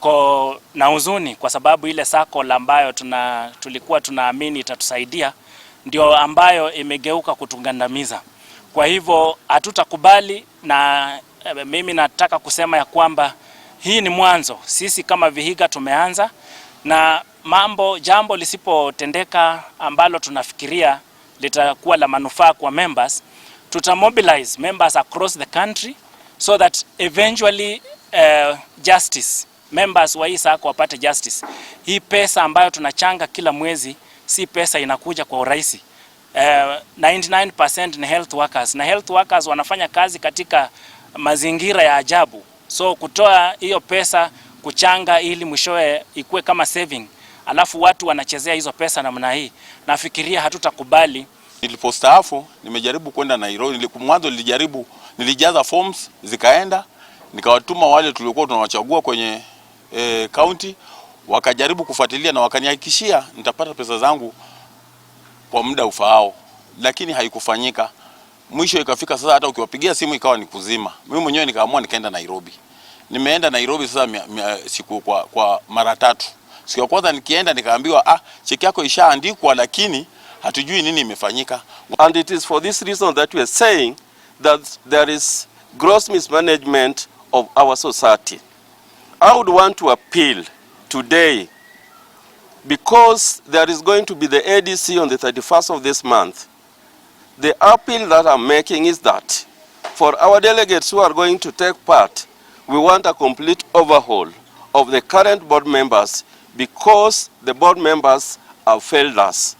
Tuko na huzuni kwa sababu ile sacco ambayo tulikuwa tunaamini itatusaidia ndio ambayo imegeuka kutugandamiza. Kwa hivyo hatutakubali, na mimi nataka kusema ya kwamba hii ni mwanzo. Sisi kama Vihiga tumeanza na mambo, jambo lisipotendeka ambalo tunafikiria litakuwa la manufaa kwa members, tuta mobilize members across the country so that eventually justice members wa hii sacco wapate justice. Hii pesa ambayo tunachanga kila mwezi si pesa inakuja kwa urahisi. 99% ni health workers na health workers wanafanya kazi katika mazingira ya ajabu, so kutoa hiyo pesa kuchanga ili mwishowe ikuwe kama saving, alafu watu wanachezea hizo pesa namna hii, nafikiria hatutakubali. Nilipostaafu nimejaribu kwenda Nairobi. Mwanzo nilijaribu, nilijaza forms zikaenda, nikawatuma wale tuliokuwa tunawachagua kwenye county, wakajaribu kufuatilia na wakanihakikishia nitapata pesa zangu kwa muda ufaao, lakini haikufanyika. Mwisho ikafika sasa, hata ukiwapigia simu ikawa ni kuzima. Mimi mwenyewe nikaamua nikaenda Nairobi. Nimeenda Nairobi sasa siku kwa mara tatu. Siku ya kwanza nikienda nikaambiwa, "Ah, cheki yako ishaandikwa, lakini hatujui nini imefanyika." And it is for this reason that we are saying that there is gross mismanagement of our society. I would want to appeal today, because there is going to be the ADC on the 31st of this month. The appeal that I'm making is that for our delegates who are going to take part, we want a complete overhaul of the current board members, because the board members have failed us.